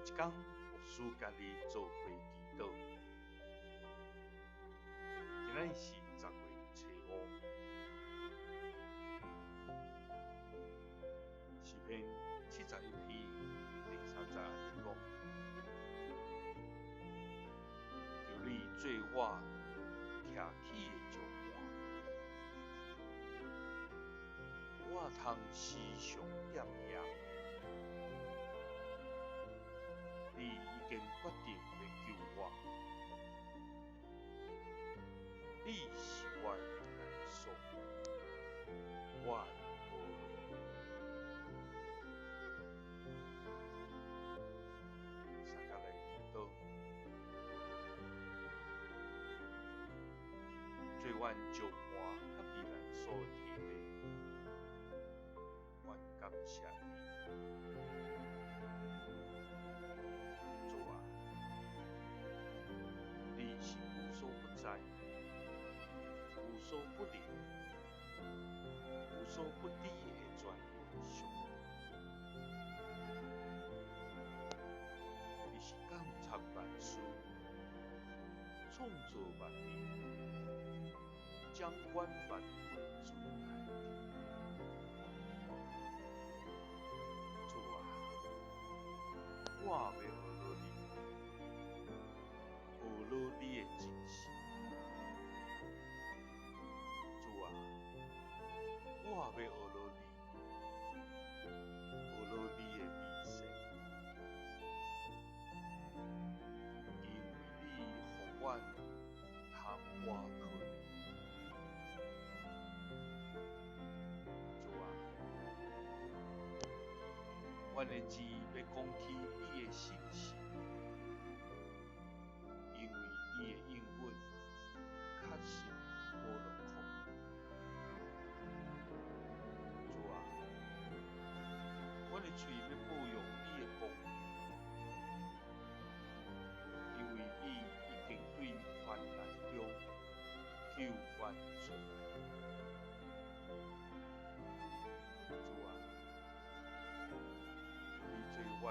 一工，牧師佮你做伙祈禱。今仔日是10月初5，詩篇71篇第3節按呢講：求你做我徛起的石磐，我通時常踮遐。你已經決定欲救我，你是我的避難所，我的堡壘。相佮來祈禱，做阮石磐佮避難所的天父，阮感謝你。主啊，你是無所不在、無所不能、無所不知的全能上帝。你是監察萬事、創造萬物、掌管萬有的尊大天父。主啊，我欲學落你，學落你的精神。主啊，我欲學落你，學落你的美善，因為你予阮通倚靠你。主啊，阮的舌欲講起你的信實，因為你的應允確實無落空。主啊，阮的喙欲報揚你的公義，因為你已經對患難中救阮出來。主啊，求你做阮